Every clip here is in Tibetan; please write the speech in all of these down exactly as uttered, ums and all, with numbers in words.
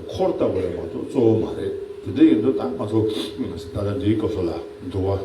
འཁོར་ལྟ་བུ་རེད་མ་གཏོགས་གཙོ་བོ་མ་རེད། དེ་འདྲ་ཡིན་དུས་ད་ང་ཚོ་ད་ལྟ་འདིའི་སྐབས་སུ་ལ་འདུལ་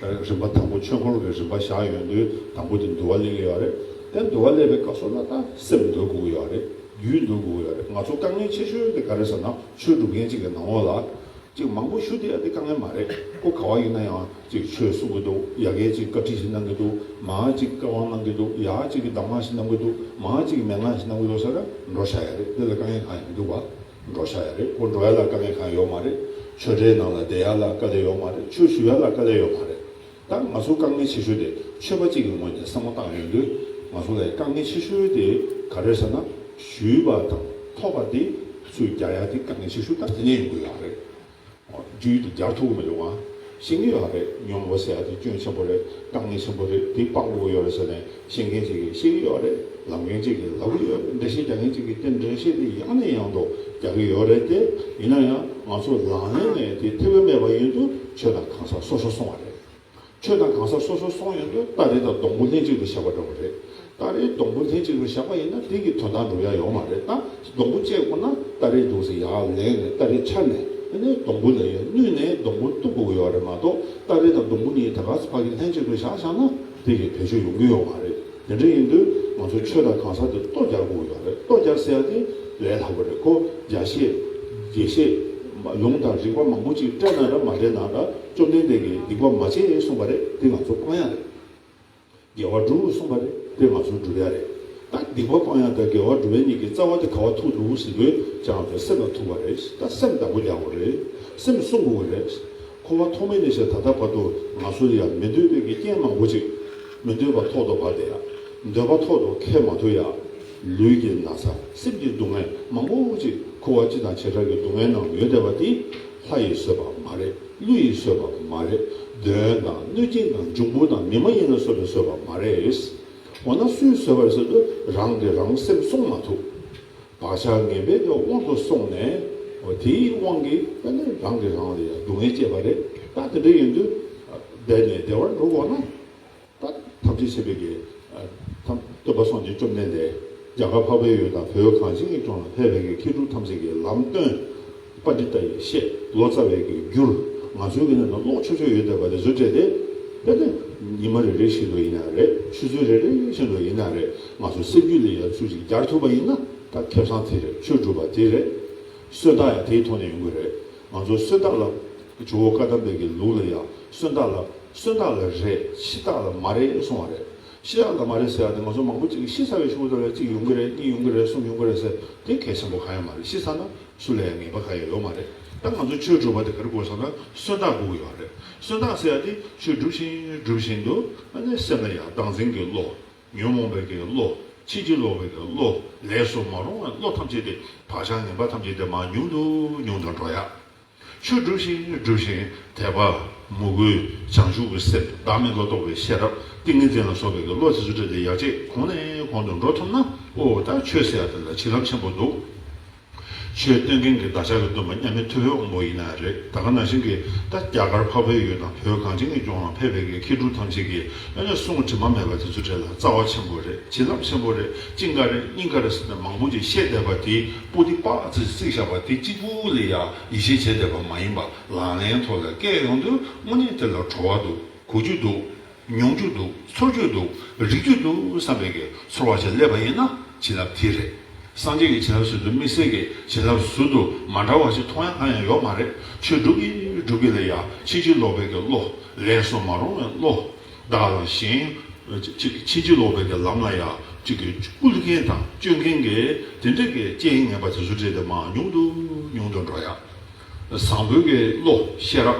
བ་རིམ་པ་དང་པོ་ཆོས་འཁོར་གྱི་རིམ་པ་བཞག་ཡོང་དུས་དང་པོ་དེ་འདུལ་བ་སླེབས་ཀྱི་ཡོད་རེད། དེ་འདུལ་བ་སླེབས་པའི་སྐབས་སུ་ལ་ད་སེམས་འདུལ་དགོས་ཀྱི་ཡོད་རེད། རྒྱུད་འདུལ་དགོས་ཀྱི་ཡོད་རེད། ང་ཚོ་དཀའ་ངལ་ཆེ་ཤོས་དེ་ག་རེ་ཟེར་ན་ཆོས་སྒྲུབ་མཁན་གཅིག་གི་ནང་ལོགས་ལ། ཅིག་མང་པོ་ཞུ་དེ་ཡ་དེ་དཀའ་ངལ་མ་རེད། ཁོ་ག་བ་ཡིན་ན་ཡང་ཅིག་ཆོས་གསུང་གི་འདུག་ཡ་གིའི་ཅིག་བཀའ་ཁྲིད་ཞིག་གནང་གི་འདུག་མ་ཅིག་བཀའ་དབང་གནང་གི་འདུག་ཡ་ཅིག་གི་གདམས་ངག་ཞིག་གནང་གི་འདུག་མ་ཅིག་གི་མན་ངག་ཞིག་གནང་གི་འདུག་ཟེར་ན་འགྲོ་བཞག་ཡ་རེད། དེ་ལ་དཀའ་ངལ་གང་ཡང་མི་འདུག་བ། འགྲོ་བཞག་ཡ་རེད། ཁོ་འགྲོ་ཡ་ལ་དཀའ་ངལ་གང་ཡང་ཡོད་མ་རེད། ཆོས་གྲྭའི་ནང་ལ་བསྡད་ཡ་ལ་དཀའ་ལས་ཡོད་མ་རེད། ཆོས་ཞུ་ཡ་ལ་དཀའ་ལས་ཡོད་མ་རེད། ད་ང་ཚོ་དཀའ་ངལ་ཆེ་ཤོས་དེ་ཆོས་པ་གཅིག་གི་ངོས་ནས་བསམ་བློ་བཏང་ཡོང་དུས་ང་ཚོ་ལ་དཀའ་ངལ་ཆེ་ཤོས་དེ་ག་རེ་ཟེར་ན་ཞུས་པ་དང་ཐོབ་པ་དེ་ཚུར་རྒྱག་ཡ་དེ་དཀའ་ངལ་ཆེ་ཤོས་ད་དེ་ནས་ཡོང་གི་ཡོད་རེད། རྒྱུད་དུ་སྦྱར་ཐུབ་ཀྱི་མི་འདུག་ཨ། ཤེས་ཀྱི་ཡོད་རེད། སྙོམས་པོ་ཟེར་ཡ་དེ་སྐྱོན་ཆེན་པོ་རེད། དཀའ་ངལ་ཆེན་པོ་རེད། དེ་སྤང་དགོས་ཀྱི་ཡོད་རེད་ཟེར་ནས་ཤེས་མཁན་ཅིག་གིས་ཤེས་ཀྱི་ཡོད་རེད། ལབ་མཁན་ཅིག་གིས་ལབ་ཀྱི་ཡོད་རེད། འགྲེལ་བཤད་རྒྱག་མཁན་ཅིག་གིས་དེ་འགྲེལ་བཤད་དེ་ཡང་ནས་ཡང་དུ་རྒྱག་གི་ཡོད་རེད་དེ། ཡིན་ན་ཡང་ང་ཚོ་ལག་ལེན་ལ་དེ་ཐེ་བའི་མེད་པ་ཡིན་དུས་ཆོས་དང་གང་ཟག་སོ་སོ་སོང་བ་རེད། ཆོས་དང་གང་ཟག་སོ་སོ་སོང་ཡོང་དུས་སྟ་རེ་དང་སྡོང་པོ་ལྷན་ཅིག་ཏུ་བཞག་པ་འདྲ་བོ་རེད། སྟ་རེ་སྡོང་པོ་ལྷན་ཅིག་ཏུ་བཞག་པ་ཡིན་ན་དེ་གི་དོན་དག་འགྲུབ་ཡ་ཡོད་མ་རེད། ད་སྡོང་པོ་བཅད་དགོས་ན་སྟ་རེ་འདུག་སེ་ཡར་ལེན་ནས་སྟ་རེ་འཕྱར་ནས་ཨ་ནི་སྡོང་པོ་ལ་ཡ་བསྣུན་ནས་སྡོང་པོ་གཏུབ་དགོས་ཀྱི་ཡོད་རེད་མ་གཏོགས། སྟ་རེ་དང་སྡོང་པོ་གཉིས་ད་ག་ས་ཕ་གི་ལྷན་ཅིག་ཏུ་བཞག་བཞག་ན་དེ་གི་བེད་སྤྱོད་ཡོང་གི་ཡོད་མ་རེད། དེ་འདྲ་ཡིན་དུས་ང་ཚོ་ཆོས་དང་གང་ཟག་དེ་ལྟོ་རྒྱག་དགོས་ཀྱི་ཡོད་རེད། ལྟོ་རྒྱག་ཟེར་ཡ་དེ་ལས་སླ་པོ་རེད། ཁོ་རྒྱ་བཤད་རྒྱས་བཤད་ལུང་དང་རིགས་པ་མང་པོ་ཅིག་སྤྲད་ན་འདྲ་མ་སྤྲད་ན་འདྲ་བཅོམ་ལྡན་འདས་ཀྱིས་སྡིག་པ་མ་བྱེད་གསུངས་པ་རེད། དེ་ང་ཚོ་སྤང་ཡ་རེད། དགེ་བ་སྒྲུབ་གསུངས་པ་རེད། དེ་ང་ཚོ་སྒྲུབ་ཡ་རེད། ད་སྡིག་པ་སྤང་ཡ་དང་དགེ་བ་སྒྲུབ་ཡ་གཉིས་ཀྱི་རྩ་བ་དེ་ག་བ་ཐུག་འདུག་ཟེར་དུས་ཅང་དེ་སེམས་ལ་ཐུག་པ་རེད། ད་སེམས་བདག་པོ་རྒྱག་དགོས་རེད། སེམས་སྲུང་དགོས་རེད། འཁོར་བ་ཐོག་མེད་ནས་བྱས་ད་ལྟ་བར་དུ་ང་ཚོ་ལ་ཡང་མི་འདོད་པའི་གི་རྐྱེན་མང་པོ་ཅིག་མི་འདོད་པ་ཐོག་ཏུ་བབས་ཏེ་ཡང་འདོད་པ་ཐོག་ཏུ་འཁེལ་མ་ཐུབ་ཡ། ལུས་ཀྱི་ན་ཚ་སེམས་ཀྱི་སྡུག་བསྔལ་མང་པོ་ཅིག་འཁོར་བ་སྤྱི་དང་བྱེ་བྲག་གི་སྡུག་བསྔལ་ནང་ཡོད་བསྡད་པ་དེ་ལྷ་ཡིས་བཟོས་པ་མ་རེད། ཀླུ་ཡིས་བཟོས་པ་མ་རེད། གདོན་དང་གནོད་སྦྱིན་དང་འབྱུང་པོ་དང་མི་མ་ཡིན་ལ་སོགས་པས་བཟོས་པ་མ་རེད། འོ་ན་སུས་བཟོས་པ་རེད་ཟེར་དུས་རང་གིས་རང་སེམས་བསྲུང་མ་ཐུབ། བག་ཆགས་ངན་པའི་དབང་དུ་སོང་ནས་དེའི་དབང་གིས་དཔེར་ན་རང་གིས་རང་ལ་ཡང་སྡུག་བསྔལ་སྐྱེས་པ་རེད། ད་དེ་འདྲ་ཡིན་དུས་བདེ་ནས་བདེ་བར་འགྲོ་དགོས་ན། ད་ཐམས་ཅད་མཁྱེན་པའི་གི་ཐམས་སྟོན་པ་སངས་རྒྱས་བཅོམ་ལྡན་འདས་རྒྱ་གར་འཕགས་པའི་ཡུལ་དང་བོད་གངས་ཅན་གྱི་ལྗོངས་ལ་ཕེབས་པའི་གི་མཁས་གྲུབ་ཐམས་ཅད་ཀྱི་ལམ་སྟོན། པཎྜི་ཏ་ཡི་བཤད། ལོ་ཙཱ་བའི་གི་བསྒྱུར། ང་ཚོའི་གི་ནང་ན་ཀློག་ཆོག་ཆོག་ཡོད་བསྡད་པ་དེ་ཚོ་སྤྲད་དེ། དཔེར་ན་ཉི་མ་རེ་རེ་བཞིན་དུ་ཡིན་ན་རེད། ཆུ་ཚོད་རེ་རེ་བཞིན་དུ་ཡིན་ན་རེད། ང་ཚོ་སེམས་རྒྱུད་ལ་ཡང་ཚུལ་ཅིག་སྦྱར་ཐུབ་པ་ཡིན་ན་ད་ཁེ་བཟང་དེ་རེད། ཆོས་སྒྲུབ་པ་དེ་རེད། གསོན་རྟགས་ཡང་དེའི་ཐོག་ནས་ཡོང་གི་རེད། ང་ཚོ་གསོན་རྟགས་ལ་ཇོ་བོ་བཀའ་གདམས་པའི་གི་ལུགས་ལ་ཡང་གསོན་རྟགས་ལ་གསོན་རྟགས་ལ་རེད། ཤི་རྟགས་ལ་མ་རེད་གསུངས་པ་རེད། ཤི་རྟགས་ལ་མ་རེད་ཟེར་ཡ་དེ་ང་ཚོ་མང་པོ་ཅིག་གིས་ཤི་ཚར་བའི་ཤུལ་དུ་ལ་གཅིག་ཡོང་གི་རེད། གཉིས་ཡོང་གི་རེད། གསུམ་ཡོང་གི་རེད་ཟེར་དེ་གལ་ཆེན་པོ་གང་ཡང་མ་རེད། ཤི་ཚར་ན་སུ་ལ་ཡང་ངེས་པ་གང་ཡང་ཡོད་མ་རེད། ད་ང་ཚོ་ཆོས་སྒྲུབ་པ་དེ་ག་རེ་དགོས་ཟེར་ན་གསོན་རྟགས་དགོས་ཀྱི་ཡོད་རེད། གསོན་རྟགས་ཟེར་ཡ་དེ་ཆོས་སྒྲུབ་བཞིན་སྒྲུབ་བཞིན་དུ་ཨ་ནི་སེམས་ལ་ཡང་བདག་འཛིན་གྱི་བློ། ཉོན་མོངས་པའི་གི་བློ། ཕྱིན་ཅི་ལོག་པའི་གི་བློ། ལས་སུ་མ་རུང་བའི་བློ་ཐམས་ཅད་དེ་བག་ཆགས་ངན་པ་ཐམས་ཅད་དེ་མར་ཉུང་དུ་ཉུང་དུ་འགྲོ་ཡ། ཆོས་སྒྲུབ་བཞིན་སྒྲུབ་བཞིན་དད་པ། མོས་གུས། བྱང་ཆུབ་ཀྱི་སེམས། བདག་མེད་ལ་རྟོགས་པའི་ཤེས་རབ། ཏིང་ངེ་འཛིན་ལ་སོགས་པའི་གི་བློ་དེ་ཚོ་སྤྲད་དེ་ཡར་རྒྱས་གོང་ནས་གོང་དུ་འགྲོ་ཐུབ་ན། ཨོ་ད་ཆོས་ཟེར་ཡ་དེ་ལ་བྱིན་རླབས་ཆེན་པོ་འདུག་ཆོས་སྟོན་མཁན་གྱི་བདག་ཅག་གི་སྟོན་པ་མཉམ་མེད་ཐུབ་པའི་དབང་པོ་ཡིན་ན་རེད། ད་ག་ནང་བཞིན་གྱི་ད་རྒྱ་གར་འཕགས་པའི་ཡུལ་དང་བོད་གངས་ཅན་གྱི་ལྗོངས་ལ་ཕེབས་པའི་གི་མཁས་གྲུབ་ཐམས་ཅད་ཀྱིས་ཨ་ནི་གསུང་དྲི་མ་མེད་པ་དེ་ཚོ་སྤྲད་ལ་རྩ་བ་ཆེན་པོ་རེད། བྱིན་རླབས་ཆེན་པོ་རེད། གཅིག་འགའ་རེ་གཉིས་འགའ་རེ་ཟེར་ནས་མང་པོ་ཅིག་བཤད་བསྡད་པ་དེ་པོ་ཏི་པགས་ཙིག་བརྩིགས་བཞག་པ་དེ་གཅིག་པུ་ལ་ཡ་ཡིད་ཆེས་བྱས་བསྡད་པ་མ་ཡིན་པ། ལག་ལེན་ཐོག་ལ་བཀལ་ཡོང་དུས་དངོས་གནས་དེ་ལ་བྲོ་བ་འདུག་གོ་རྒྱུ་འདུག་མྱོང་རྒྱུ་འདུག་ཚོར་རྒྱུ་འདུག་རིག་རྒྱུ་འདུག་བསམ་པའི་གི་ཚོར་བ་ཞིག་སླེབས་པ་ཡིན་ན་བྱིན་རླབས་དེ་རེད། སངས་རྒྱས་ཀྱི་བྱིན་རླབས་ཟེར་དུས་དམིགས་བསལ་གྱི་བྱིན་རླབས་ཟུར་དུ་མ་འདྲ་བ་ཞིག་མཐོང་ཡ་གང་ཡང་ཡོད་མ་རེད། ཆོས་སྒྲུབ་ཀྱི་སྒྲུབ་ཀྱི་ལ་ཡ་ཕྱིན་ཅི་ལོག་པའི་གི་བློ། ལས་སུ་མ་རུང་བའི་བློ། བདག་ལ་ཞེན། ཕྱིན་ཅི་ལོག་པའི་གི་ལམ་ལ་ཡ་གཅིག་གི་བསྐུལ་མཁན་དང་སྐྱོད་མཁན་གྱི་དེ་འདྲ་གི་རྐྱེན་ངན་པ་དེ་ཚོ་སྤྲད་དེ་མར་ཉུང་དུ་ཉུང་དུ་འགྲོ་ཡ། བཟང་པོའི་གི་བློ་ཤེས་རབ།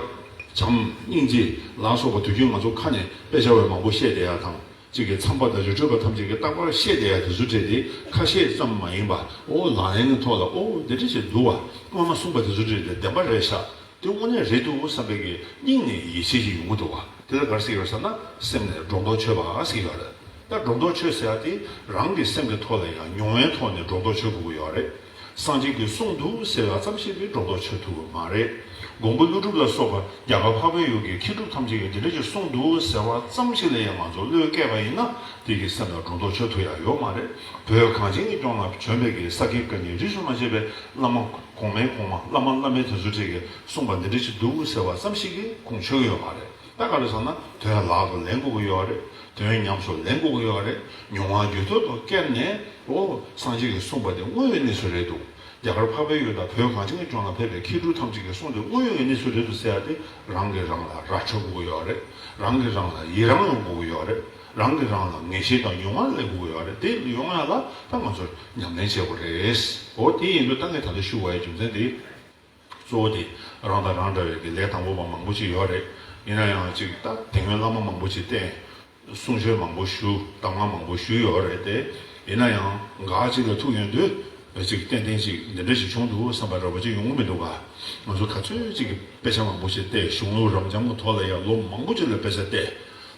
བྱམས་སྙིང་རྗེ་ལ་སོགས་པ་དུས་རྒྱུན་ང་ཚོ་ཁ་ནས་དཔེ་ཆ་བའི་མང་པོ་བཤད་བསྡད་ཡ་དང་། གཅིག་གི་མཚམས་པ་དང་རི་ཁྲོད་པ་ཐམས་ཅད་ཀྱིས་རྟག་པར་བཤད་བསྡད་ཡ་དེ་ཚོ་སྤྲད་དེ་ཁ་བཤད་ཙམ་མ་ཡིན་པ། ཨོ་ལག་ལེན་གྱི་ཐོག་ལ་ཨོ་འདི་འདྲ་ཞིག་འདུག་བ། སྔོན་མ་གསུངས་པ་དེ་ཚོ་སྤྲད་དེ་བདེན་པ་རེད་ཤག་དེ་དངོས་གནས་རེད་འདུག་བསམ་པའི་གི་སྙིང་ནས་ཡིད་ཆེས་ཤིག་ཡོང་གི་འདུག་བ། དེ་ལ་ག་རེ་ཟེར་གྱི་ཡོད་ཟེར་ན་སེམས་ནས་སྒྲོ་འདོགས་ཆོད་པ་ཟེར་གྱི་ཡོད་རེད། ད་སྒྲོ་འདོགས་ཆོད་ཟེར་ཡ་དེ་རང་གི་སེམས་ཀྱི་ཐོག་ལ་ཡང་མྱོང་བའི་ཐོག་ནས་སྒྲོ་འདོགས་ཆོད་དགོས་ཀྱི་ཡོད་རེད། སངས་རྒྱས་ཀྱིས་གསུངས་འདུག་ཟེར་བ་ཙམ་ཞིག་གིས་སྒྲོ་འདོགས་ཆོད་ཐུབ་ཀྱི་མ་རེད། མགོན་པོ་ཀླུ་སྒྲུབ་ལ་སོགས་པ་རྒྱ་གར་འཕགས་པའི་ཡུལ་གྱི་མཁས་གྲུབ་ཐམས་ཅད་ཀྱིས་འདི་འདྲ་ཞིག་གསུངས་འདུག་ཟེར་བ་ཙམ་ཞིག་ལ་ཡང་ང་ཚོ་བློས་བཀལ་བ་ཡིན་ན། དེ་གི་སེམས་ལ་སྒྲོ་འདོགས་ཆོད་ཐུབ་ཡ་ཡོད་མ་རེད། བོད་གངས་ཅན་གྱི་ལྗོངས་ལ་བྱོན་པའི་གི་ས་དགེ་བཀའ་རྙིང་རིས་སུ་མ་ཆད་པའི་བླ་མ་གོང་མའི་གོང་མ་བླ་མ་བླ་མའི་དེ་ཚོ་གྲས་ཀྱིས་གསུངས་པ་འདི་འདྲ་ཞིག་འདུག་ཟེར་བ་ཙམ་ཞིག་གིས་ཁུངས་འཁྱོལ་གྱི་ཡོད་མ་རེད། ད་ག་རེ་ཟེར་ན། དོན་ལག་ཏུ་ལེན་དགོས་ཀྱི་ཡོད་རེད། དོན་ཉམས་སུ་ལེན་དགོས་ཀྱི་ཡོད་རེད། མྱོང་བ་རྒྱུད་ཐོག་ཏུ་བསྐྱལ་ནས། ཨོ། སངས་རྒྱས་ཀྱིས་གསུངས་པ་དེ་དངོས་ཡོད་གནས་ཚུལ་རེད་འདུག་རྒྱ་གར་འཕགས་པའི་ཡུལ་དང་བོད་གངས་ཅན་གྱི་ལྗོངས་ལ་ཕེབས་པའི་མཁས་གྲུབ་ཐམས་ཅད་ཀྱིས་གསུངས་དེ་དངོས་ཡོད་ཀྱི་གནས་ཚུལ་རེད་འདུག་ཟེར་ཡ་དེ། རང་གིས་རང་ལ་ར་འཕྲོད་དགོས་ཀྱི་ཡོད་རེད། རང་གིས་རང་ལ་ཡི་རང་ཡོང་དགོས་ཀྱི་ཡོད་རེད། རང་གིས་རང་ལ་ངེས་ཤེས་དང་མྱོང་བ་ལེན་དགོས་ཀྱི་ཡོད་རེད། དེ་ཡོང་ཡ་ལ་ད་ང་ཚོར་ཉམས་ལེན་བྱེད་དགོས་རེད། འོ། དེ་ཡིན་དུས་ད་ངས་ད་ལྟ་ཞུ་བའི་རྒྱུ་མཚན་དེ། གཙོ་བོ་དེ་རང་དང་རང་འདྲ་བའི་གི་ལས་དང་པོ་པ་མང་པོ་ཅིག་ཡོད་རེད། ཡིན་ན་ཡང་ཅིག་ད་དེ་སྔོན་བླ་མ་མང་པོ་ཅིག་བསྟེན། གསུང་ཆོས་མང་པོ་ཞུ། གདམས་ངག་མང་པོ་ཞུས་ཡོད་རེད་དེ། ཡིན་ན་ཡང་འགའ་ཅིག་ལ་ཐུག་ཡོང་དུས་ཅིག་ཏན་ཏན་ཅིག་འདི་འདྲ་ཞིག་བྱུང་འདུག་བསམ་པ་འདྲ་པོ་ཅིག་ཡོང་གི་མི་འདུག་ག་ང་ཚོ་ག་ཚོད་ཅིག་གི་དཔེ་ཆ་མང་པོ་ཅིག་བལྟས། གཞུང་ལུགས་རབ་འབྱམས་ཀྱི་ཐོག་ལ་ཡང་ལོ་མང་པོ་ཅིག་ལ་དཔེ་ཆ་བལྟས།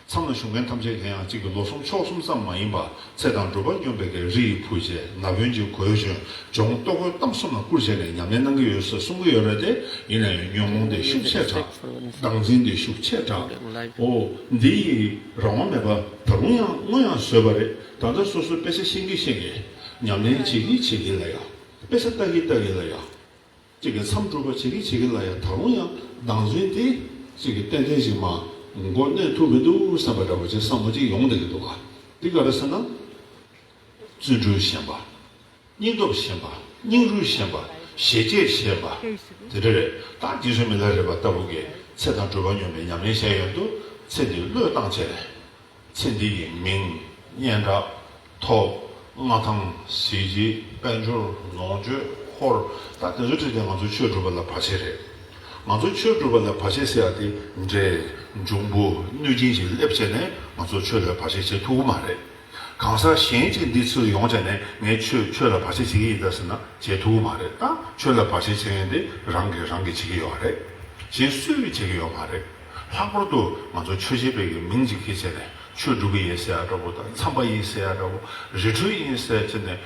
མཚམས་ལ་བཞུགས་མཁན་ཐམས་ཅད་ཀྱིས་ཡང་གཅིག་གིས་ལོ་གསུམ་ཕྱོགས་གསུམ་ཙམ་མ་ཡིན་པ། ཚེ་དང་སྒྲུབ་པ་སྙོམས་པའི་གི་རི་ཡི་ཕུག་བྱས། ན་བུན་གྱི་གོས་གྱོན། ལྗོངས་ལྟོ་གོས་གཏམ་གསུམ་ལ་བསྐུར་བྱས་ནས་ཉམས་ལེན་གནང་གི་ཡོད་ཟེར་གསུང་གི་ཡོད་རེད་དེ། ཡིན་ན་ཡང་ཉོན་མོངས་དེ་ཤུགས་ཆེ་དྲགས། བདག་འཛིན་དེ་ཤུགས་ཆེ་དྲགས། འོ། འདི་ཡི་རང་དབང་མེད་པ་ད་རུང་ཡང་སྔོན་ཡང་བཟོས་པ་རེད། ད་ལྟ་སོ་སོའི་དཔེ་ཆ་ཤེས་ཀྱི་ཤེས་ཀྱི། ཉམས་ལེན་བྱེད་ཀྱི་བྱེད་ཀྱི་ལ་ཡང་། དཔེ་ཆ་ལྟ་གི་ལྟ་གི་ལ་ཡང་། གཅིག་གི་མཚམས་སྒྲུབ་པ་བྱེད་ཀྱི་བྱེད་ཀྱི་ལ་ཡང་ད་རུང་ཡང་བདག་འཛིན་དེ་གཅིག་གི་ཏན་ཏན་ཞིག་མ་མགོ་གནོན་ཐུབ་མི་འདུག་བསམ་པ་འདྲ་པོ་ཅིག་བསམ་བློ་ཅིག་ཡོང་བསྡད་ཀྱི་འདུག་ག་འདི་ག་རེ་ཟེར་ན། བརྩོན་འགྲུས་ཞན་པ། སྙིང་སྟོབས་ཞན་པ། སྙིང་རུས་ཞན་པ། ཞེ་བཅད་ཞན་པ། དེ་འདྲ་རེད། ད་རྗེ་བཙུན་མི་ལ་རས་པ་ལྟ་བུ་གིས་ཚེ་དང་སྒྲུབ་པ་སྙོམས་པའི་ཉམས་ལེན་བྱས་ཡོང་དུས་ཚེ་འདི་བློས་བཏང་བྱས་ནས། ཚེ་འདི་ཡི་མིང་། སྙན་གྲགས། ཐོབ། མངའ་ཐང་། གཟི་བརྗིད། དཔལ་འབྱོར། ལོངས་སྤྱོད། ཧོར། ད་དེ་ཚོ་ཁྲིད་དེ་ང་ཚོ་ཆོས་སྒྲུབ་པ་ལ་བར་ཆད་རེད། ང་ཚོ་ཆོས་སྒྲུབ་པ་ལ་བར་ཆད་ཟེར་ཡ་དེ་འདྲེ། འབྱུང་པོ། གནོད་སྦྱིན་ཞིག་སླེབས་བྱས་ནས་ང་ཚོ་ཆོས་ལ་བར་ཆད་བྱེད་ཐུབ་ཀྱི་མ་རེད། གང་ཟག་གཞན་གཅིག་འདི་ཚུར་ཡོང་བྱས་ནས་ངས་ཆོས་ཆོས་ལ་བར་ཆད་བྱེད་ཀྱི་ཡིན་ད་ཟེར་ན་བྱེད་ཐུབ་ཀྱི་མ་རེད། ད་ཆོས་ལ་བར་ཆད་བྱེད་མཁན་དེ་རང་གིས་རང་གིས་བྱེད་ཀྱི་ཡོད་རེད། གཞན་སུས་བྱེད་ཀྱི་ཡོད་མ་རེད། ལྷག་པར་དུ་ང་ཚོ་ཆོས་བྱེད་པའི་གི་མིང་ཅིག་ཁྱེར་བྱས་ནས་ཆོས་སྒྲུབ་ཀྱི་ཡིན་ཟེར་ཡ་འདྲ་པོ་དང་། མཚམས་པ་ཡིན་ཟེར་ཡ་འདྲ་པོ། རི་ཁྲོད་ཡིན་ཟེར་བྱས་ནས་དེ་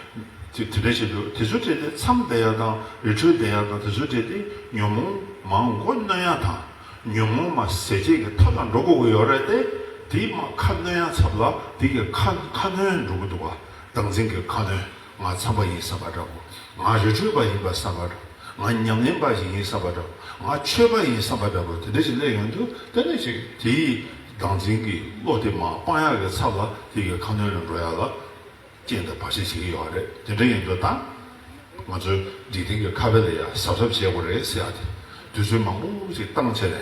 དེ་འདྲ་བྱེད་དུས། དེ་ཚོ་བྲིས་ཏེ་མཚམས་བསྡད་ཡ་དང་རི་ཁྲོད་བསྡད་ཡ་དང་དེ་ཚོ་བྲིས་ཏེ་ཉོན་མོངས་མ་མགོ་གནོན་ཡ་དང་། ཉོན་མོངས་མ་ཟད་བྱེད་ཀྱི་ཐབས་ལ་འགྲོ་དགོས་ཀྱི་ཡོད་རེད་དེ། དེ་མ་ཁ་གནོན་ཡ་ཚབ་ལ་དེ་གི་ཁ་ཁ་གནོན་འགྲོ་གི་འདུག་ག་བདག་འཛིན་གྱི་ཁ་གནོན། ང་མཚམས་པ་ཡིན་བསམ་པ་འདྲ་པོ། ང་རི་ཁྲོད་པ་ཡིན་པ་བསམ་པ་འདྲ་པོ། ང་ཉམས་ལེན་པ་ཞིག་ཡིན་བསམ་པ་འདྲ་པོ། ང་ཆོས་པ་ཡིན་བསམ་པ་འདྲ་པོ། དེ་འདྲ་ཞིག་སླེབས་ཡོང་དུས་དེ་ནས་ཅིག་དེའི་བདག་འཛིན་གྱི་བློ་དེ་མར་སྤང་ཡག་གི་ཚབ་ལ་དེ་གི་ཁ་གནོན་ལ་འགྲོ་ཡག་ལ་རྐྱེན་དང་བར་ཆད་བྱེད་ཀྱི་ཡོད་རེད། དེ་འདྲ་ཡིན་དུས་ད་ང་ཚོའི་འཇིག་རྟེན་གྱི་ཁ་དཔེ་ལ་ཡང་གཟབ་གཟབ་བྱེད་དགོས་རེད་ཟེར་ཡག་དེ། དུས་ཚོད་མང་པོ་ཅིག་བཏང་བྱས་ནས་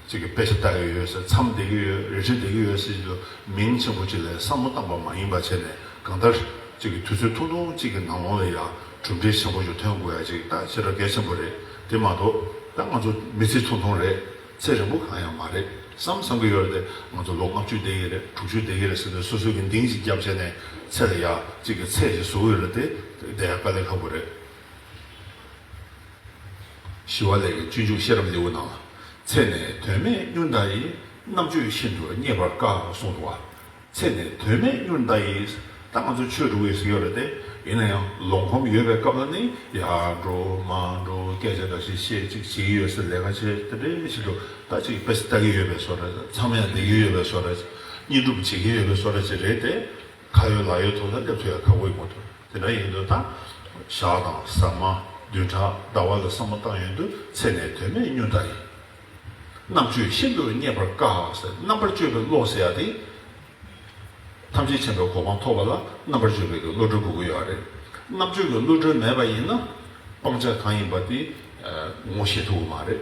ཅིག་གི་དཔེ་ཆ་ལྟ་གི་ཡོད་ཟེར། མཚམས་བསྡད་ཀྱི་ཡོད། རི་ཁྲོད་བསྡད་ཀྱི་ཡོད་ཟེར་གྱི་འདུག་མིང་ཆེན་པོ་ཅིག་ལ་བསམ་བློ་བཏང་པ་མ་ཡིན་པ་བྱས་ནས། གང་ལྟར་ཅིག་གི་དུས་ཚོད་ཐུང་ཐུང་ཅིག་གི་ནང་ལོགས་ལ་ཡང་གྲུབ་འབྲས་ཆེན་པོ་ཞིག་ཐོན་དགོས་ཡ་ཅིག་ད་ཞེ་དྲག་གལ་ཆེན་པོ་རེད། དེ་མ་གཏོགས་ད་ང་ཚོ་མི་ཚེ་ཐུང་ཐུང་རེད། ཚེ་རིང་པོ་གང་ཡང་མ་རེད་བསམ་བསམ་གི་ཡོད་རེད་དེ། ང་ཚོ་ལོ་ལྔ་བཅུ་བསྡད་ཀྱི་རེད། དྲུག་ཅུ་བསྡད་ཀྱི་རེད་ཟེར་ནས་སོ་སོ་གི་འདིང་ཅིག་བརྒྱབ་བྱས་ནས་ཚེ་ལ་ཡ་ཅིག་གི་ཚད་ཅིག་བཟོ་གི་ཡོད་རེད་དེ། བསྡད་ཡ་དཀའ་ལས་ཁག་པོ་རེད། ཞི་བ་ལྷས་ཀྱི་སྤྱོད་འཇུག་ཤེས་རབ་ལེའུ་ནང་ལ། ཚེ་ནི་དོན་མེད་སྙུན་ལྟ་ཡི། རྣམ་དཔྱོད་ཤིན་ཏུ་རྙེད་པར་དཀའ། གསུངས་འདུག་བ། ཚེ་ནི་དོན་མེད་སྙུན་ལྟ་ཡི། ད་ང་ཚོ་ཆོས་སྒྲུབ་ཡས་ཟེར་ཡོད་རེད་དེ། ཡིན་ན་ཡང་ལོང་ཁོམ་ཡོད་པའི་སྐབས་ལ་ནི་ཡར་འགྲོ་མར་འགྲོ་སྐད་ཆ་འདྲ་ཞིག་བཤད། ཅིག་བྱེད་ཀྱི་ཡོད་ཟེར། ལས་ཀ་བྱེད། དེ་འདྲའི་ཞིག་འདུག་ད་ཅིག་དཔེ་ཆ་ལྟ་གི་ཡོད་པའི་བཟོ་འདྲ། མཚམས་ཡང་བསྡད་ཀྱི་ཡོད་པའི་བཟོ་འདྲ། བརྙན་སྒྲུབ་བྱེད་ཀྱི་ཡོད་པའི་བཟོ་འདྲ་ཅིག་རེད་དེ། ཁ་ཡོད་ལག་ཡོད་ཐོག་ལ་སླེབས་ཐུབ་ཡ་ཁག་པོ་ཡིན་པ་འདུག་དེ་འདྲ་ཡིན་དུས་ད་ཞག་དང་ཟ་མ། བདུན་ཕྲག་ཟླ་བ་ལ་བསམ་བློ་བཏང་ཡོང་དུས་ཚེ་ནི་དོན་མེད་སྙུན་ལྟ་ཡི། རྣམ་དཔྱོད་ཤིན་ཏུ་རྙེད་པར་དཀའ་ཟེར། རྣམ་པར་དཔྱོད་པའི་བློ་ཟེར་ཡ་དེ། ཐམས་ཅད་མཁྱེན་པའི་གོ་འཕང་ཐོབ་པ་ལ་རྣམ་པར་དཔྱོད་པའི་གི་བློ་གྲོས་དགོས་ཀྱི་ཡོད་རེད། རྣམ་དཔྱོད་ཀྱི་བློ་གྲོས་མེད་པ་ཡིན་ན། སྤང་བྱ་གང་ཡིན་པ་དེ་ངོ་ཤེས་ཐུབ་ཀྱི་མ་རེད།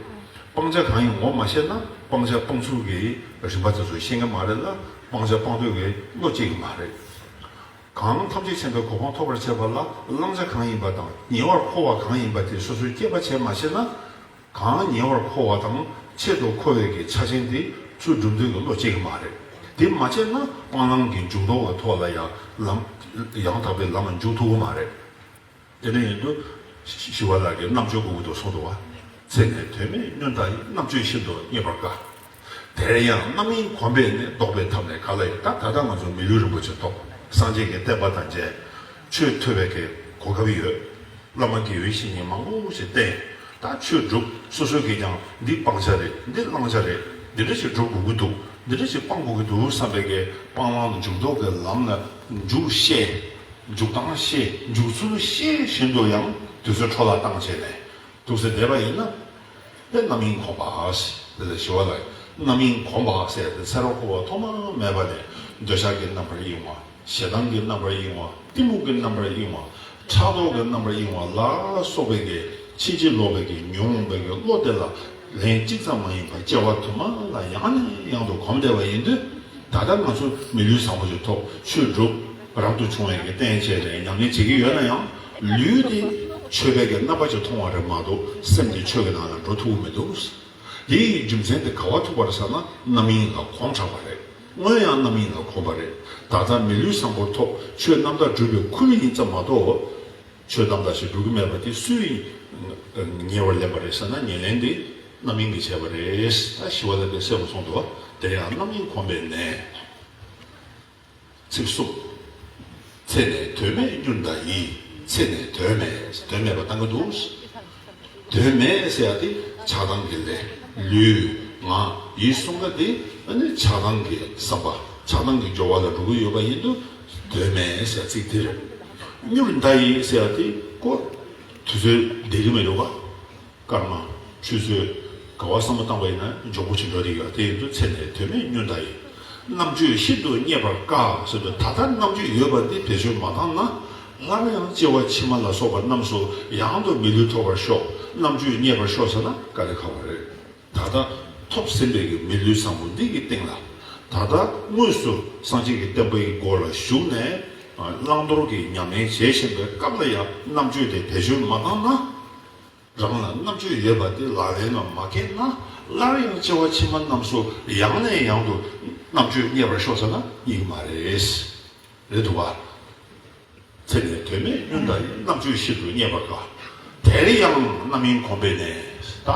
སྤང་བྱ་གང་ཡིན་ངོ་མ་ཤེས་ན་སྤང་བྱ་སྤང་ཚུལ་གྱི་རིམ་པ་དེ་ཚོ་ཤེས་ཀྱི་མ་རེད་ལ། སྤང་བྱ་སྤང་འདོད་ཀྱི་བློ་སྐྱེ་གི་མ་རེད། གང་ཐམས་ཅད་མཁྱེན་པའི་གོ་འཕང་ཐོབ་པར་བྱེད་པ་ལ་བླང་བྱ་གང་ཡིན་པ་དང་ཉེ་བར་མཁོ་བ་གང་ཡིན་པ་དེ་སོ་སོའི་དཔྱད་པ་བྱས་མ་ཤེས་ན། གང་ཉེ་བར་མཁོ་བ་དང་ཆེད་དུ་མཁོ་བའི་གི་ཆ་རྐྱེན་དེ་ཚུར་སྒྲུབ་འདོད་ཀྱི་བློ་སྐྱེ་གི་མ་རེད། དེ་མ་བྱས་ན་སྤང་བླང་གི་འཇུག་ལྡོག་གི་ཐོག་ལ་ཡང་ལམ། ཡང་དག་པའི་ལམ་ལ་འཇུག་ཐུབ་ཀྱི་མ་རེད། དེ་འདྲ་ཡིན་དུས་ཞི་བ་ལྷ་གིས་རྣམ་དཔྱོད་དགོས་ཀྱི་འདུག་གསུངས་འདུག་བ། ཚེ་ནི་དོན་མེད་སྙུན་ལྟ་ཡི། རྣམ་དཔྱོད་ཤིན་ཏུ་རྙེད་པར་དཀའ། དེར་ཡང་རྣམ་གཡེང་གོམས་པས་ནི། བཟློག་པའི་ཐབས་ནི་ག་ལ་ཡོད། ད་ད་ལྟ་ང་ཚོ་མི་ལུས་རིན་པོ་ཆེ་ཐོབ། སངས་རྒྱས་ཀྱི་བསྟན་པ་དང་མཇལ། ཆོས་ཐོས་པའི་གི་གོ་སྐབས་ཡོད། བླ་མ་དགེ་བའི་བཤེས་གཉེན་མང་པོ་ཞིག་བསྟེན། ད་ཆོས་སྒྲུབ། སོ་སོ་གིས་ཀྱང་འདི་སྤང་བྱ་རེད། འདི་བླང་བྱ་རེད། འདི་འདྲ་ཞིག་སྒྲུབ་དགོས་ཀྱི་འདུག་འདི་འདྲ་ཞིག་སྤང་དགོས་ཀྱི་འདུག་བསམ་པའི་གི་སྤང་བླང་འཇུག་ལྡོག་གི་ལམ་ལ་འཇུག་ཤེས། འཇུག་སྟངས་ཤེས། འཇུག་ཚུལ་ཤེས་བཞིན་དུ་ཡང་དུས་ཚོད་འཕྲོ་བརླག་བཏང་བྱས་ནས་འདུག་སེ་བསྡད་པ་ཡིན་ན། དེ་རྣམ་གཡེང་གོམས་པ་ཞེས། དེ་ལ་ཞི་བ་ལྷས་རྣམ་གཡེང་གོམས་པ་ཟེར་ཏེ་ཚེ་རབས་འཁོར་བ་ཐོག་མ་མེད་པ་ནས་འདོད་ཆགས་ཀྱི་རྣམ་པར་གཡེང་བ། ཞེ་སྡང་གི་རྣམ་པར་གཡེང་བ། གཏི་མུག་གི་རྣམ་པར་གཡེང་བ། ཕྲག་དོག་གི་རྣམ་པར་གཡེང་བ་ལ་སོགས་པའི་གི་ཕྱིན་ཅི་ལོག་པའི་གི་ཉོན་མོངས་པའི་གི་བློ་དེ་ལ་ལན་གཅིག་ཙམ་མ་ཡིན་པར་སྐྱེ་བ་དུ་མ་ལ་ཡང་ནས་ཡང་དུ་གོམས་བསྡད་པ་ཡིན་དུས། ད་ལྟ་ང་ཚོ་མི་ལུས་བཟང་པོ་ཞིག་ཐོབ། ཆོས་སྒྲུབ། རབ་ཏུ་བྱུང་བའི་གི་རྟེན་བྱས་ནས་ཉམས་ལེན་བྱེད་ཀྱི་ཡོད་ན་ཡང་། ལུས་དེ་ཆོས་པའི་གི་རྣམ་པ་ཅིག་མཐོང་བ་རེད་མ་གཏོགས་སེམས་དེ་ཆོས་ཀྱི་ནང་ལ་འགྲོ་ཐུབ་ཀྱི་མི་འདུག་དེ་ཡི་རྒྱུ་མཚན་དེ་ག་བ་ཐུག་པ་རེད་ཟེར་ན། རྣམ་གཡེང་ལ་གོམས་དྲགས་པ་རེད། སྔོན་ཡང་རྣམ་གཡེང་ལ་གོམས་པ་རེད། ད་ལྟ་མི་ལུས་བཟང་པོར་ཐོབ། ཆོས་རྣམ་དག་སྒྲུབ་པའི་ཁུལ་ཡིན་ཙམ་མ་གཏོགས། ཆོས་རྣམ་དག་ཞིག་སྒྲུབ་ཀྱི་མེད་པ་དེ་སུས་ཉེ་བར་ལེན་པ་རེད་ཟེར་ན། ཉེར་ལེན་དེ་རྣམ་གཡེང་གིས་བྱས་པ་རེད། ད་ཞི་བ་ལྷས་དེ་གསལ་པོ་གསུངས་འདུག་དེར་ཡང་རྣམ་གཡེང་གོམས་པའི་ནད། ཚིག་གསུམ། ཚེ་ནས་དོན་མེད་མྱུར་འདའ་ཡི། ཚེ་ནས་དོན་མེད། དོན་མེད་པ་བཏང་གི་འདུག་དོན་མེད་ཟེར་ཡ་དེ་ཆགས་སྡང་གི་ལས། ལུས་ངག་ཡིད་གསུམ་ཀ་དེ་ཨ་ནི་ཆགས་སྡང་གི་བསམ་པ། ཆགས་སྡང་གི་སྦྱོར་བ་ལ་འགྲོ་གི་ཡོད་པ་ཡིན་དུས། དོན་མེད་ཟེར་ཚིག་དེ་རེད། མྱུར་འདའ་ཡི་ཟེར་ཡ་དེ་ཀོ་དུས་ཚོད་བསྡད་ཀྱི་མི་འདུག་ག་སྐར་མ། ཆུ་ཚོད། ག་བ་བསམ་བློ་བཏང་བ་ཡིན་ན་མགྱོགས་པོ་ཅིག་འགྲོ་བསྡད་ཡོད། དེ་ཡིན་དུས་ཚེ་ནས་དོན་མེད་མྱུར་འདའ་ཡི། རྣམ་དཔྱོད་ཤིན་ཏུ་རྙེད་པར་དཀའ་ཟེར་དུས། ད་ལྟ་རྣམ་དཔྱོད་ཡོད་པ་འདི་བེད་སྤྱོད་མ་བཏང་ན། སླར་ཡང་སྐྱེ་བ་ཕྱི་མ་ལ་སོགས་པ་རྣམས་སུ་ཡང་དུ་མི་ལུས་ཐོབ་པར་ཤོག་རྣམ་དཔྱོད་རྙེད་པར་ཤོག་ཟེར་ན་དཀའ་ལས་ཁག་པོ་རེད། ད་ལྟ་ཐོབ་ཟིན་པའི་གི་མི་ལུས་བཟང་པོ་འདི་གི་སྟེང་ལ། ད་ལྟ་དངོས་སུ་སངས་རྒྱས་ཀྱི་བསྟན་པའི་སྒོ་ལ་ཞུགས་ནས་བླང་དོར་གྱི་ཉམས་ལེན་བྱེད་བཞིན་པའི་སྐབས་ལ་ཡང་རྣམ་དཔྱོད་དེ་བེད་སྤྱོད་མ་བཏང་ན། རང་ལ་རྣམ་དཔྱོད་ཡོད་པ་དེ་ལག་ལེན་ལ་མ་བཀལ་ན། སླར་ཡང་སྐྱེ་བ་ཕྱི་མ་རྣམས་སུ་ཡང་ནས་ཡང་དུ་རྣམ་དཔྱོད་རྙེད་པར་ཤོག་ཟེར་ན་རྙེད་ཀྱི་མ་རེད། རེད་འདུག་བ། ཚེ་ནས་དོན་མེད་མྱུར་འདའ་ཡི། རྣམ་དཔྱོད་ཤིན་ཏུ་རྙེད་པར་དཀའ། དེར་ཡང་རྣམ་གཡེང་གོམས་པའི་ནད། ད་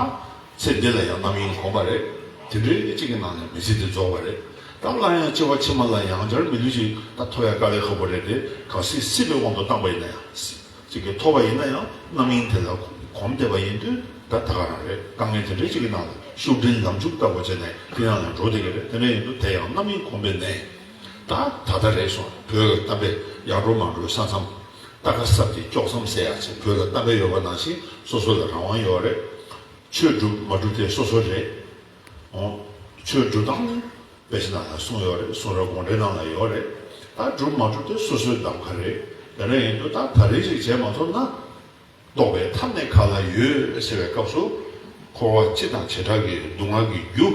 ཚེ་འདི་ལ་ཡང་རྣམ་གཡེང་གོམས་པ་རེད། དེ་འདྲའི་གཅིག་གི་ནང་ནས་མི་ཚེ་འདི་རྫོགས་པ་རེད། ད་སླར་ཡང་སྐྱེ་བ་ཕྱི་མ་ལ་ཡང་བསྐྱར་མི་ལུས་ཤིག་ད་ཐོབ་ཡ་དཀའ་ལས་ཁག་པོ་རེད་དེ། གལ་སྲིད་སྲིད་པའི་དབང་དུ་བཏང་པ་ཡིན་ན་ཡང་། ཅིག་གིས་ཐོབ་པ་ཡིན་ན་ཡང་རྣམ་གཡེང་དེ་ལ་གོམས་བསྡད་པ་ཡིན་དུས། ད་ད་ག་རང་རེད། དཀའ་ངལ་དེ་འདྲའི་ཅིག་གི་ནང་ལ་ཤུགས་འགྲིལ་ལམ་འཇུག་ལྟ་བུ་བྱས་ནས་དེ་ནང་ལ་འགྲོ་བསྡད་ཀྱི་རེད། དེ་འདྲ་ཡིན་དུས་དེ་ཡང་རྣམ་གཡེང་གོམས་པའི་ནད། ད་ད་ལྟ་རེད་སོང་། བོད་ལ་གཏམ་དཔེ་ཡར་འགྲོ་མར་འགྲོའི་ས་མཚམས། རྟ་ཁ་སྲབ་ཀྱི་དཀྱོག་མཚམས་ཟེར་ཡག་ཅིག་བོད་ལ་གཏམ་དཔེ་ཡོད་པ་ནང་བཞིན་སོ་སོ་ལ་རང་དབང་ཡོད་རེད། ཆོས་སྒྲུབ་མ་སྒྲུབ་དེ་སོ་སོ་རེད། འོ། ཆོས་སྒྲུབ་སྟངས་ནི། དཔེ་ཆ་ནང་ལ་གསུངས་ཡོད་རེད། གསུང་རབ་དགོངས་འགྲེལ་ནང་ལ་ཡོད་རེད། ད་སྒྲུབ་མ་སྒྲུབ་དེ་སོ་སོའི་གདམ་ག་རེད། དེ་འདྲ་ཡིན་དུས་ད་ད་རེས་ཅིག་བྱས་མ་ཐུབ་ན། ལྡོག་པའི་ཐབས་ནི་ག་ལ་ཡོད་ཟེར་བའི་སྐབས་སུ། འཁོར་བ་སྤྱི་དང་བྱེ་བྲག་གི་སྡུག་བསྔལ་གྱི་རྒྱུ།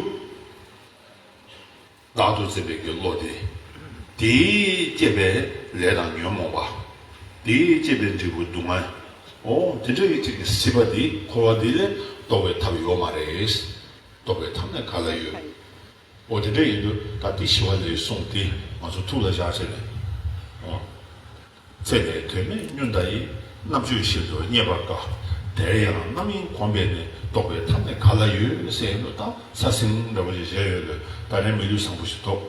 བདག་ཏུ་འཛིན་པའི་གི་བློ་དེ། དེས་བསྐྱེད་པའི་ལས་དང་ཉོན་མོངས་པ། དེས་བསྐྱེད་པའི་འབྲས་བུ་སྡུག་བསྔལ། འོ་དེ་འདྲ་ཡི་ཅིག་གི་སྲིད་པ་འདི། འཁོར་བ་འདི་ལས་ལྡོག་པའི་ཐབས་ཡོད་མ་རེད། ལྡོག་པའི་ཐབས་ནི་ག་ལ་ཡོད། འོ་དེ་འདྲ་ཡིན་དུས་ད་འདི་ཞི་བ་ལྷའི་གསུང་འདི་ང་ཚོ་ཐུགས་ལ་བཞག་བྱས་ནས། འོ། ཚེ་ནས་དོན་མེད་མྱུར་འདའ་ཡི། རྣམ་དཔྱོད་ཤིན་ཏུ་རྙེད་པར་དཀའ། དེར་ཡང་རྣམ་གཡེང་གོམས་པའི་ནད། ལྡོག་པའི་ཐབས་ནི་ག་ལ་ཡོད་ཟེར་ཡོད་དུས། ད་ས་ཟིང་འདྲ་བོ་ཞིག་བྱས་ཡོད་དུས། ད་རེས་མི་ལུས་བཟང་པོ་ཞིག་ཐོབ།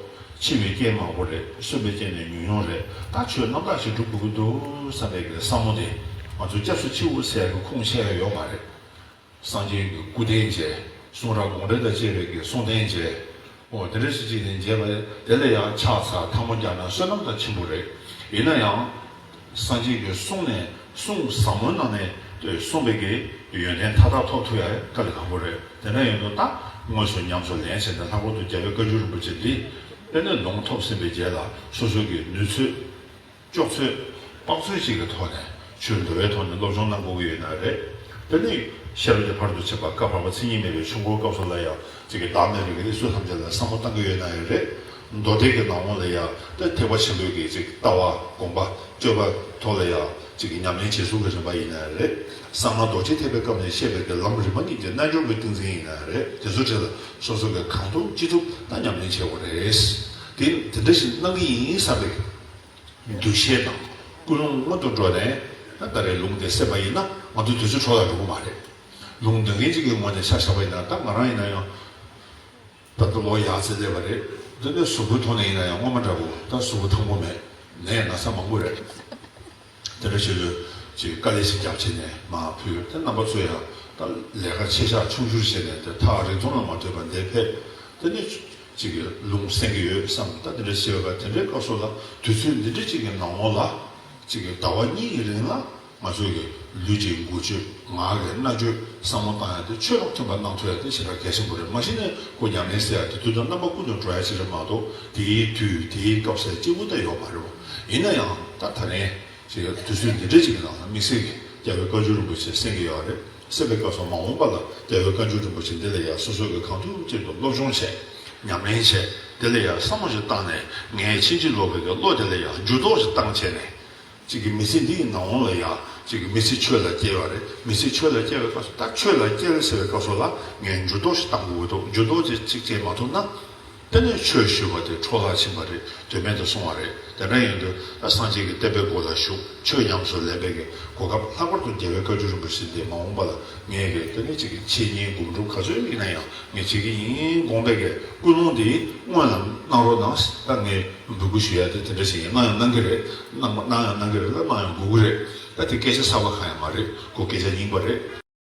འཆི་བའི་རྐྱེན་མང་པོ་རེད། གསོན་པའི་རྐྱེན་ནི་ཉུང་ཉུང་རེད། ད་ཆོས་རྣམ་དག་ཞིག་སྒྲུབ་དགོས་ཀྱི་འདུག་བསམ་པའི་གི་བསམ་བློ་དེ་ང་ཚོ་སྐྱབས་སུ་མཆིའོ་ཟེར་ཡག་གི་ཁུངས་ཆད་ཡ་ཡོད་མ་རེད། སངས་རྒྱས་ཀྱི་སྐུ་རྟེན་བྱས། གསུང་རབ་དགོངས་འགྲེལ་དང་བཅས་པའི་གི་གསུང་རྟེན་བྱས། འོ་དེ་འདྲ་ཞིག་ཅིག་ནས་མཇལ་བ་དེ་ལ་ཡང་ཕྱག་འཚལ་ཐལ་མོ་སྦྱར་ན་བསོད་ནམས་དང་ཆེན་པོ་རེད། ཡིན་ན་ཡང་། སངས་རྒྱས་ཀྱི་གསུང་ནས་གསུང་ཟབ་མོ་གནང་ནས་གསུངས་པའི་གི་ཡོན་ཏན་མཐའ་དག་ཐོབ་ཐུབ་ཡ་དཀའ་ལས་ཁག་པོ་རེད། དེ་འདྲ་ཡིན་དུས་ད་དངོས་སུ་ཉམས་སུ་ལེན་བྱས་ནས། ལྷག་པར་དུ་རྒྱལ་བའི་བཀའ་འགྱུར་རིན་པོ་ཆེ་འདི་དཔེར་ན་ལུང་ཐོབ་ཟིན་པའི་རྗེས་ལ་སོ་སོ་གི་ནུས་ཚོད། ལྕོགས་ཚོད། དཔག་ཚོད་ཅིག་གི་ཐོག་ནས་ཆོས་འདུལ་བའི་ཐོག་ནས་སློབ་སྦྱོང་གནང་དགོས་ཀྱི་ཡོད་ན་རེད། དེ་ནས་ཤེས་རབ་ཀྱི་ཕ་རོལ་ཏུ་ཕྱིན་པ་བཀའ་བར་པ་མཚན་ཉིད་མེད་པའི་ཆོས་འཁོར་སྐབས་སུ་ལ་ཡང་ཅིག་གི་བདག་མེད་པའི་གི་གནས་ཚུལ་ཐམས་ཅད་ལ་བསམ་བློ་གཏང་གི་ཡོད་ན་ཡང་རེད། མདོ་སྡེ་གི་ནང་ལོགས་ལ་ཡང་དེ་ཐེག་པ་ཆེན་པོའི་གི་ཅིག་ལྟ་བ་སྒོམ་པ་སྤྱོད་པ་ཐོག་ལ་ཡང་ཅིག་གི་ཉམས་ལེན་བྱེད་ཚུལ་གྱི་རིམ་པ་ཡིན་ན་ཡང་རེད། གསང་སྔགས་རྡོ་རྗེ་ཐེག་པའི་སྐབས་ནས་བཤད་པའི་གི་ལམ་རིམ་པ་གཉིས་ཀྱི་རྣལ་འབྱོར་གྱི་ཏིང་འཛིན་ཡིན་ན་ཡང་རེད། དེ་ཚོ་གྲས་ལ་སོ་སོ་གི་གང་ཐུབ་ཅི་ཐུབ་ད་ཉམས་ལེན་བྱེད་དགོས་རེད། དེ་དེ་འདྲ་ཞིག་གནང་གི་ཡིན་བསམ་པའི་འདུ་ཤེས་དང་ཀུན་སློང་སྔོན་དུ་འགྲོ་ནས། ད་ད་རེས་ལུང་དེ་གསན་པ་ཡིན་ན་ང་ཚོ་དུས་ཚོད་འཕྲོ་བརླག་འགྲོ་གི་མ་རེད། ལུང་འདོན་མཁན་གཅིག་གི་ངོས་ནས་ཆ་བཞག་པ་ཡིན་ན། ད་ང་རང་ཡིན་ན་ཡང་ད་ལྟ་ལོ་ཡག་ཙེ་སླེབས་པ་རེད། འདི་ནས་གཟུགས་པོའི་ཐོག་ནས་ཡིན་ན་ཡང་སྔོན་མ་འདྲ་པོ་ད་གཟུགས་པོ་ཐང་པོ་མེད། ནད་ན་ཚ་མང་པོ་རེད། དེ་འདྲ་བྱེད་དུས་ ཅིག་དཀའ་ལས་ཤིག་བརྒྱབ་བྱས་ནས་མར་ཕུལ། དེ་རྣམ་པ་ཚོ་ཡང་ད་ལས་ཀ་ཆེ་ཆག་ཆུང་ཆུང་བྱས་ནས་དེ་ཐག་རིང་ཐུང་ལ་མ་ལྟོས་པར་འདིར་ཕེབས། དེ་ནས་ཅིག་གི་ལུང་གསན་གྱི་ཡོད་བསམ། ད་དེ་འདྲ་བྱས་པ་དེ་འདྲའི་སྐབས་སུ་ལ་དུས་ཚོད་འདི་འདྲ་ཅིག་གི་ནང་ལོགས་ལ་ཅིག་གི་ཟླ་བ་གཉིས་ཀྱི་རིང་ལ་ང་ཚོ་གི་ལུས་ཀྱི་འགུལ་སྐྱོད་ངག་གི་སྨྲ་བརྗོད་བསམ་བློ་བཏང་ཡ་དེ་ཆོས་དང་མཐུན་པ་གནང་ཐུབ་ཡ་དེ་ཞེ་དྲག་གལ་ཆེན་པོ་རེད། མ་གཞི་ནས་ཁོ་ཉམས་ལེན་ཟེར་ཡ་དེ་དུས་དང་རྣམ་པ་ཀུན་ཏུ་འགྲོ་ཡ་ཅིག་རེད་མ་གཏོགས་དེའི་དུས་དེའི་སྐབས་ཟེར་གཅིག་པུ་ད་ཡོད་མ་རེད་པ། ཡིན་ན་ཡང་ད་ད་རེས། ཅིག་དུས་ཚོད་འདི་འདྲ་ཅིག་གི་ནང་ལ་དམིགས་བསལ་གྱི་རྒྱལ་བའི་བཀའ་འགྱུར་རིན་པོ་ཆེ་གསན་གྱི་ཡོད་རེད། གསན་པའི་སྐབས་སུ་མ་འོངས་པ་ལ་རྒྱལ་བའི་བཀའ་འགྱུར་རིན་པོ་ཆེ་འདི་ལ་ཡང་སོ་སོ་གི་གང་ཐུབ་ཅིག་ཏུ་སློབ་སྦྱོང་བྱས། ཉམས་ལེན་བྱས། འདི་ལ་ཡང་བསམ་བློ་ཞིག་བཏང་ནས་ངས་ཕྱིན་ཅི་ལོག་པའི་གི་བློ་དེ་ལ་ཡང་འགྱུར་ལྡོག་ཞིག་བཏང་བྱས་ནས། ཅིག་གི་མི་ཚེ་འདི་ཡི་ནང་ལ་ཡང་ཅིག་གི་མི་ཚེ་ཆོས་ལ་སྐྱེལ་བ་རེད། མི་ཚེ་ཆོས་ལ་སྐྱེལ་བའི་སྐབས་སུ་ད་ཆོས་ལ་སྐྱེལ་ཟེར་བའི་སྐབས་སུ་ལ་ངས་འགྱུར་ལྡོག་ཞིག་བཏང་དགོས་ཀྱི་འདུག་འགྱུར་ལྡོག་ཅིག་ཅིག་བྱས་མ་ཐུབ་ན། དེ་ནས་ཆོས་ཞུ་བ་དེ་འཕྲོ་བརླག་ཕྱིན་པ་རེད། དོན་མེད་དུ་སོང་བ་རེད། དེ་འདྲ་ཡིན་དུས་ད་སངས་རྒྱས་ཀྱི་བསྟན་པའི་སྒོ་ལ་ཞུགས། ཆོས་ཉམས་སུ་ལེན་པའི་གི་གོ་སྐབས། ལྷག་པར་དུ་རྒྱལ་བའི་བཀའ་འགྱུར་རིན་པོ་ཆེ་འདི་མ་འོངས་པ་ལ་ངས་གི་དེ་ནས་ཅིག་གི་འཆད་ཉན་སྒོམ་སྒྲུབ་ག་ཚོད་ཡིན་ན་ཡང་ངས་བྱེད་ཀྱི་ཡིན་དགོངས་པའི་གི་ཀུན་སློང་འདི་སྔོན་ལ་གནང་རོགས་གནང་། ད་ངས་འབོད་སྐུལ་ཞུ་ཡ་དེ་དེ་འདྲ་ཞིག་ཡིན། གནང་ཡང་གནང་གི་རེད། གནང་མ་གནང་ཡང་གནང་གི་རེད་ལ། གནང་ཡང་དགོས་ཀྱི་རེད། ད་དེ་སྐད་ཆ་གསར་པ་གང་ཡང་མ་རེད། ཁོ་སྐད་ཆ་རྙིང་པ་རེད།